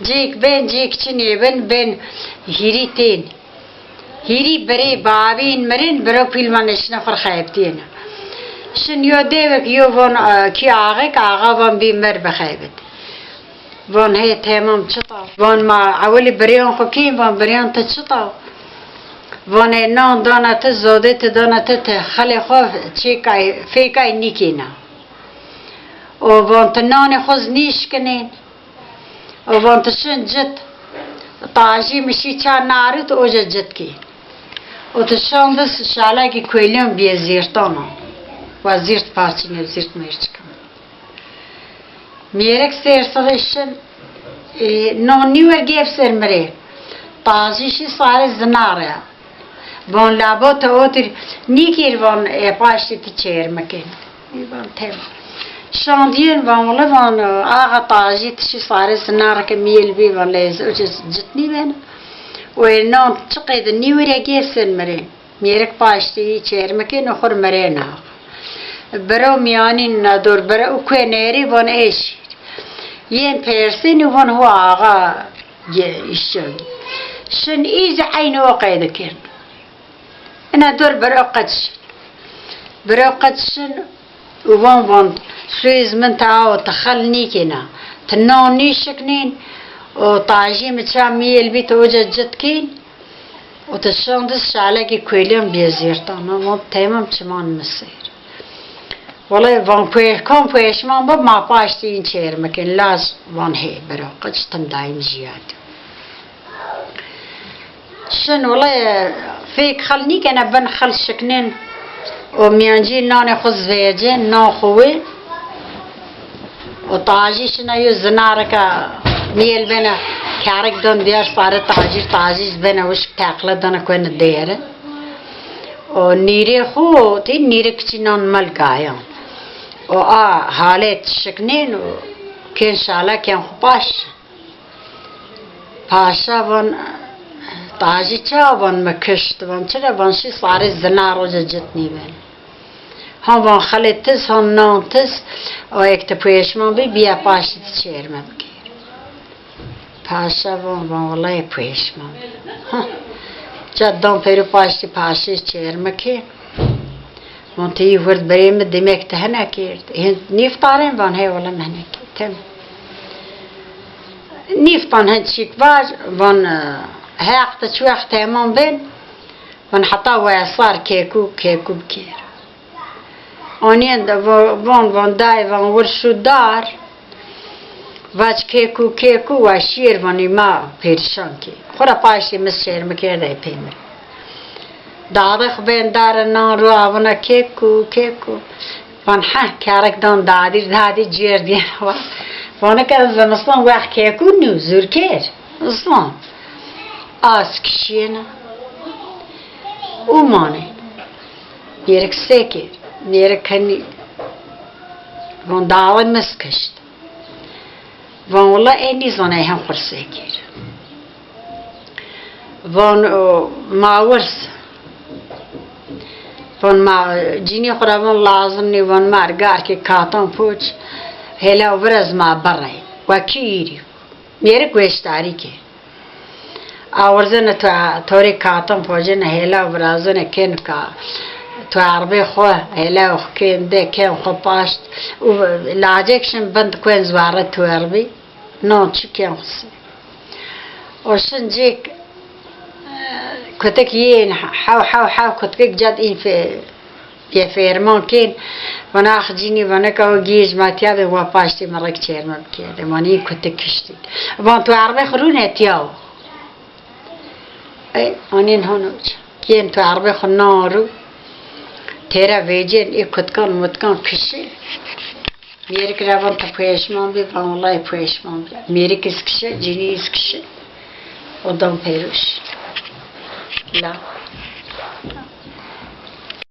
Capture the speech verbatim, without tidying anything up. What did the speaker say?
Cêk bên, cêk çinê bin, bên hîrî tên. Hîrî birê bavîn mirin, biro pîl van neşine xwe xebitiyene. Şin yo devek yo von, e, kî axek, axa van bî mir bixebit. Von hê temam çita. Von ma ewilî biriyan xwe kîn, von biriyan te çita. Von ê nan dana te, zodê te dana te, te xelê xwe çêkay, fêkay nîkîna. Û von tu nanê xwe zî nîşkinên. Û von tu şin cit. Tajî mişî ça narî tu oca cit kî. Û tu şan bi şalekî kuêliyan biyê zîrtana. Wa zîrt parçîne, zîrt mêrçikan. Mêrik sêr sirê şin, e, non nî wergê ser mirê. Tajî şî sarê zinare. Van labo te otir nîkir van, e, paştî ti çêr mikin. Van tem. Şandiyen van wala van, e, axa tajî ti şî sarê zinare ke miyel bî van lê ez ucuz citnî ben. Û e non çi qeyde nî wergê ser mirê. Mêrik paştî çêr mikin û xur mirêna. Biro miyanîn na dor biro û kuê nêrî von êşîr. Yên persîn û von hu axa ye îşin. Şin î zî eynî o qeyde kirin. Ina dor biro qet şin. Biro qet şin û van van, Suêz min te awa te xel nîkêna. Te nan nîşiknîn û tajî mi ça miyel bî te oca cit kîn. Û tu şandis şalekî kuêliyan biyê zîrtana, van temam çiman mi sêr. Wele van kuê-, kom kuêşman bib, ma paştî în çêr mikin, laj van hê biro, qiç tim dayim jiyat. Şin wele fêk xel nîkene bin xel şiknin û miyancî nanê xwe zvêcin, nan xwe wê. Û tajî şina yo zinareka niyel bene, kerek dan diyar sare tajî, tajî bene wişk teqle dana kuene dêre. Û nîrê xwe tê nîrê kiçî nan mel gayan. Û a halet şiknên û kên şalekên xwe paş. Paşa van, tajî ça van me kişt, van çira, van şî sarê zina roja cit nîben. Han van xelê tiz, han nan tiz, o ek te pêşman bî, biya paşî ti çêrme bikêr. Paşa van, van welayê pêşman bî. Ha. Ça dan pêro paştî paşê çêrme kê. Van teyî hurd birê min demek te hene kir. Hên nîftarên van hê wele me hene kir. Tem. Nîftan hin çîk var, van, e, heq te çi wext temam bin, van heta wesar kêkû, kêkû bikêr. Aniyên de va-, van, van dayê van wir şû dar, vac kêkû, kêkû, wa şiyêr vanî ma pêrişan kê. Xura paştî min şêr mi kêr de pê min. Dadê xwe bên dare nan ro avuna kêkû, kêkû. Van heh, kerek dan dadîr, dadî cêr diye wa. Vana ke zimistan wext kêkû nû, zûrkêr. Zan. Ask şiyêne. Û manê. Mêrik sê kêr. Mêrik kenî. Van dawê mis kişt. Van wela ê nîzane hem xwe sê kêr. Van, o, ma wirs. Van ma, cînî xwe re van lazim nî, van ma ergarkê katan poç, hêla virez ma birey. Wekî îrî. Mêrik wêştarî kê. Awirzine tu, torê katan pocine hêla virazine kên ka. Tu erbê xwe, hêla xwe kên de, kên xwe paşt. Û lacek şin bin kuen zware tu erbî. Non çi kên xwe sê. O şin cêk, e, kutik yên hew, hew, hew kutikek cad în fe-, pê ferman kên. Vana ax cînî, vana ka o gîj ma tiya ve wa paştî min rek çêrme bikerde. Vana yî kutik kiştî. Van tu erbê xwe rûne tiya o. Ey, anên hano. Kên tu erbê xwe nan rû. Têra vêcên ê kutikan mutikan kişê. Mêrik re van tu pêşman bî, van wellahî pêşman bî. Mêrik îskişe, cînî îskişe. O dan pêroş. La.